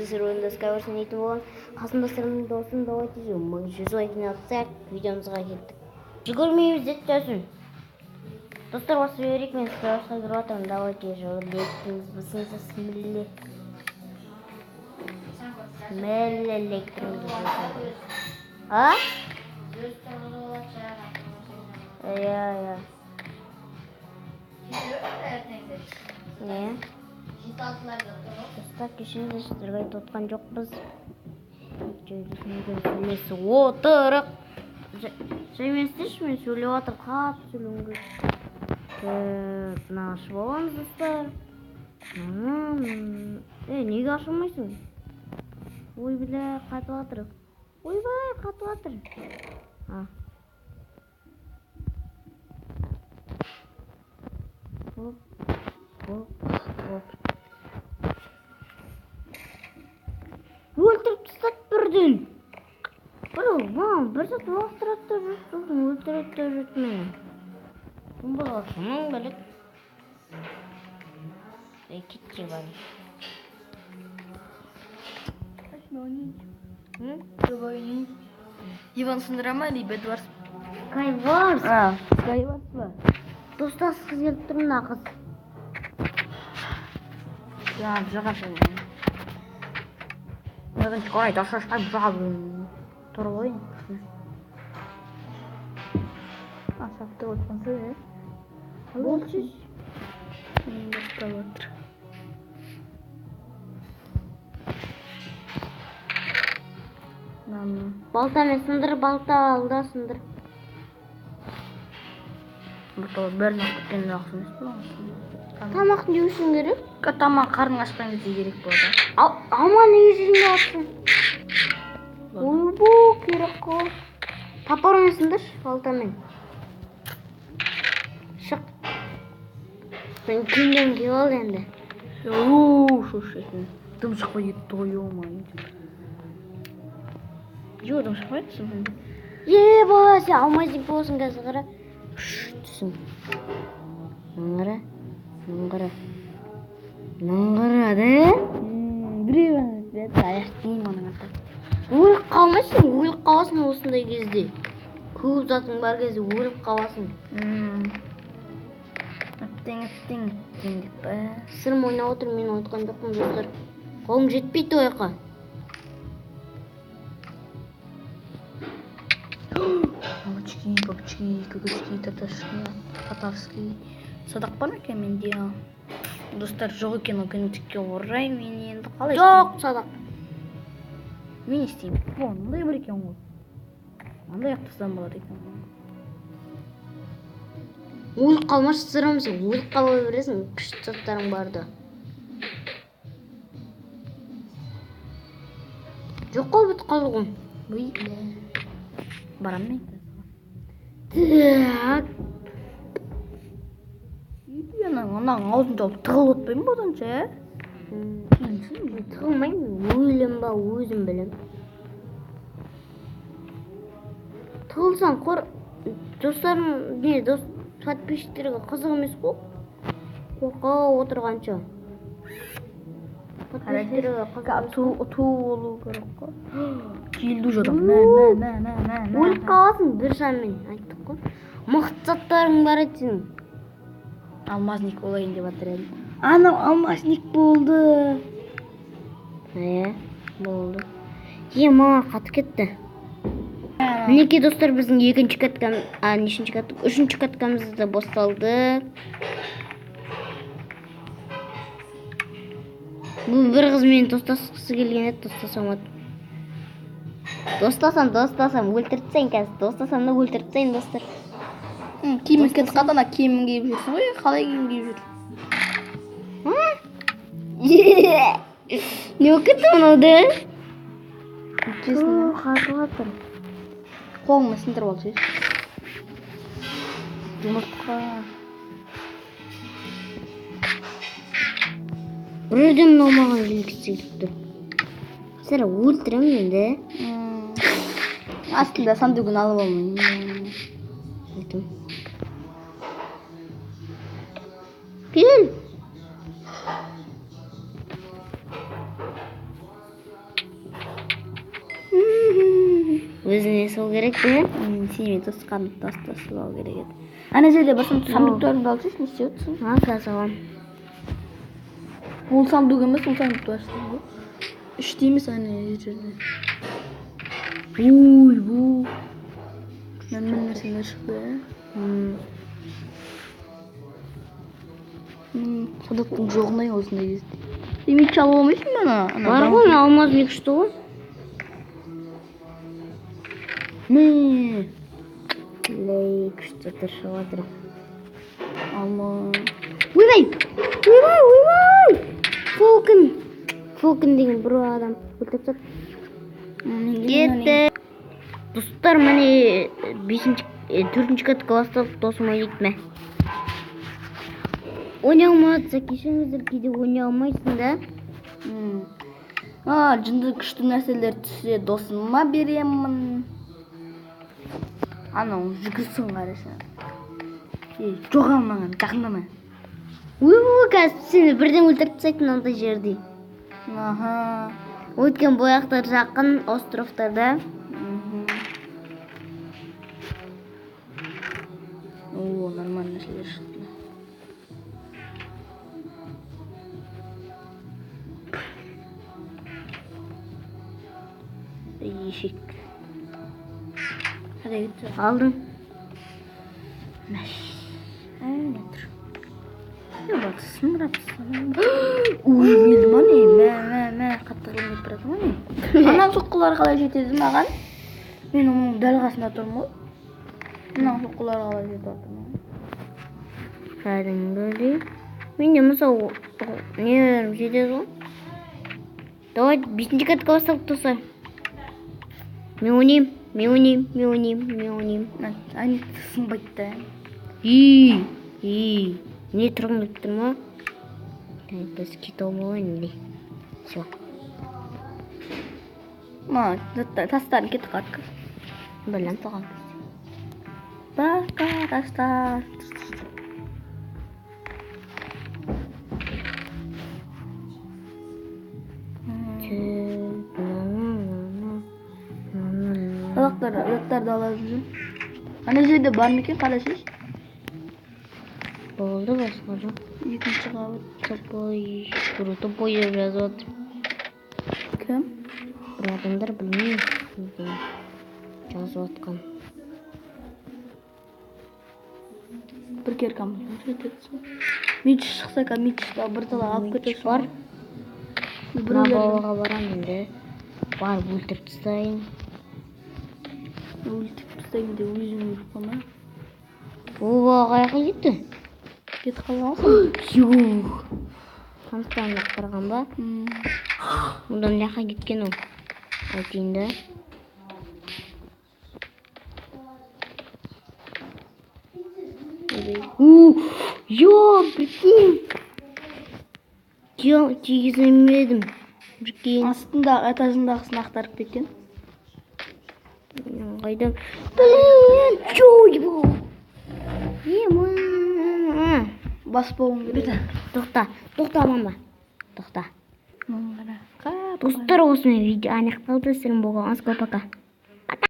Серверінде Skywars ойнайтын боламыз. Қасымда сырым досым, давайте 1100 лайк жинатсақ, видеомызға кеттік. Жүгірмейміз деп жазын. Достар, осы берейік, мен Skywarsқа кіріп жатырмын. Давайте лектіңіз болсаңыз, смелі. Смелі лектіңіз. А? Иә, иә. Не? Достар, кешіріңіздер, сіздерге айтып отқан жоқпыз. Сөйлесіп отырық. Жаймен істеші, мен сөйлеп жатырмын, қатты сөйлеуім керек. Мына ашып аламыз, достар. Неге ашылмайсың? Ой, бля, қатып жатыр. Ойбай, қатып жатыр. А. Оп, оп, оп. Өлтіріп тастады бірден. Бір, маған бір зат лақтырады да жүрді, сосын өлтіреді де жүрді мені. Бұл шының білік. Ей, кетші бар. Иван сындыра ма или Бедварс? Skywars. Skywars ба? Достас қыз келіп тұр мына қыз. Я жаға. Ой, тұр ғой. Асапты отқансы, е? Болды. Бастап отыр. Балтамен сындыр, балта ал да сындыр. Бәрін алып кеткен жақсы емес пе? Тамақ не үшін керек? Тамақ қарның ашқан кезде керек болады. Алма неге жейін деп жатсың? Ойбу, керек қой. Топормен сындыршы, балтамен. Шық. Мен киімдерім киіп алды енді. Оу, шошитын. Дым шықпай кетті ғой, ё-моё. Жоқ, дым шықпайды сосын. Еба, сен алмай жеп боласың қазір, қара. Түсің. Мына қара. Мына қара, да? Біреу аяқ киім оның аты. Өліп қалмайсың, өліп қаласың осындай кезде. Көп затың бар кезде өліп қаласың. Әттең, әттең, әттең деп па? Сырым ойнап отыр, мен ойнатқан жоқпын, достар. Қолым жетпейді ол жаққа. Бабочки, бабочки, көкөшки, татарский, татарский. Садақ бар ма екен менде? Достар, жоқ екен, өкінішке орай, мен енді қалай Жоқ, садақ. Мен не істеймін? О, мындай бар екен ғой. Мындай ақтасам болады екен ғой. Өліп қалмашы, сырым, сен өліп қала бересің, күшті заттарың бар да. Жоқ қой, бітіп қалды ғой. Ой, барам мен. Так. Ананың аузын жауып тығылып отпаймын ба оданша, ә? Тығылмаймын, өлем ба, өзім білем. Тығылсаң, қор, достарым, не, дос, подписчиктерге қызық емес қой. Қорқа отырғанша. Подписчиктерге қызық емес Ту қой. Ту болу керек қой. Келді уже адам. Мә, мә, мә, мә, мә, мә. Өліп қаласың бір шаммен, айттық қой. Мықты заттарың бар еді сенің. Алмазник болайын деп жатыр едім. Анау алмазник болды. Е, болды. Е, маған қатып кетті. Мінекей, достар, біздің екінші каткам, а, нешінші катка? Үшінші каткамыз да босталды. Бұл бір қыз мені достасқысы келген еді, достаса алмады. Достасам, достасам, өлтіріп тастайын қазір. Достасам да өлтіріп тастайын, достар. Киімін кетіп қалды, ана киімін киіп жүрсің ғой, қалай киім киіп жүр? Не болып кетті мынау да? Қатып жатыр. Қолыңмен сындырып алшы. Жұмыртқа. Бірден мынау маған келгісі келіп тұр. Сірә өлтіремін енді. Астында сандугін алып алмаймын. Айттым. Кел. Өзіне сол керек пе? Сенімен тосқан достасып алу керек еді. Ана жерде бір сундуктарыңды алып жүрші, не істеп отырсың? А, қазір аламын. Ол сундук емес, ол сундукты аштым ғой. Үште емес, ана жерде. Ой, бұл. Нормально нәрселер шықты, ә? Садақтың жоғынай осындай кезде. Сен меч алып алмайсың ба ана? Ана Бар ғой, мен алмаз не күшті ғой. Мә. Лей, күшті тұр, шығып жатыр. Алма. Ойбай! Ойбай, ойбай! Фолкон. Фолкон деген бір адам өлтіріп тастады. Кетті. Достар, міне төртінші катка басталды, досым ойнайды ме? Ойнай алмадыса кешіріңіздер, кейде ойнай алмайсың да. А, жынды күшті нәрселер түссе досыма беремін. Анау жүгірсін қарашы. Ей, жоғал маған, жақындама. Ойбай, қазір сені бірден өлтіріп тастайтын андай жерде. Аха. Өйткені бұл жақтар жақын островтарда. О, нормально нәрселер шықты. Ешек. Қайда кетті? Алдым. Мәш. Әне тұр. Е, бak, сындырап тастадым. Ой, келді ма не? Мә, мә, мә, қатты қылмай бара жатыр ма не? Ананың соққылары қалай жетеді маған? Мен оның дәл қасында тұрмын ғой. Мынаның соққылары қалай жетіп жатыр маған? Кәдімгідей. Менде мысалы не жетеді ғой. Давай бесінші катка басталды, достар. Мен ойнаймын, мен ойнаймын, мен ойнаймын, мен ойнаймын. Әне сынбайды да. И, и, не тұрғым келіп тұр ма? Так, біз кете алмайын или? Всё. Ма, тастарын кетіп қалды. Білем. Пока, тастар. Садақтар, заттарды алып жүрмін. Ана жерде бар ма екен, қарашы. Болды, басқа жоқ. Екінші қабат. Тупой, бір тупой деп жазып отыр. Кім? Бір адамдар білмеймін жазып отқан. Бір керкамыз жетеді сол. Меч шықса, ка мечті бір талай алып Меч кетесің. бар. Мына Мына балаға барамын енді. Барып өлтіріп тастайын. Өлтіріп тастайын деп өзің өліп қалма. Ол бала қаяққа кетті? Кетіп қалған ғой. Жоқ. Таныстарына барған ба? Онда мына жаққа кеткен ол. Айтайын да. У, ё, прикинь. Ё, тигіземедім. Прикинь. Астында этажындағысын ақтарып кеткен. Қайдам? Блин, чё его? Ема. Баспауың керек. Тоқта, тоқта, мама. Тоқта. Мына қара. Достар, осымен видео аяқталды. Сіздермен болған Асқар, пока.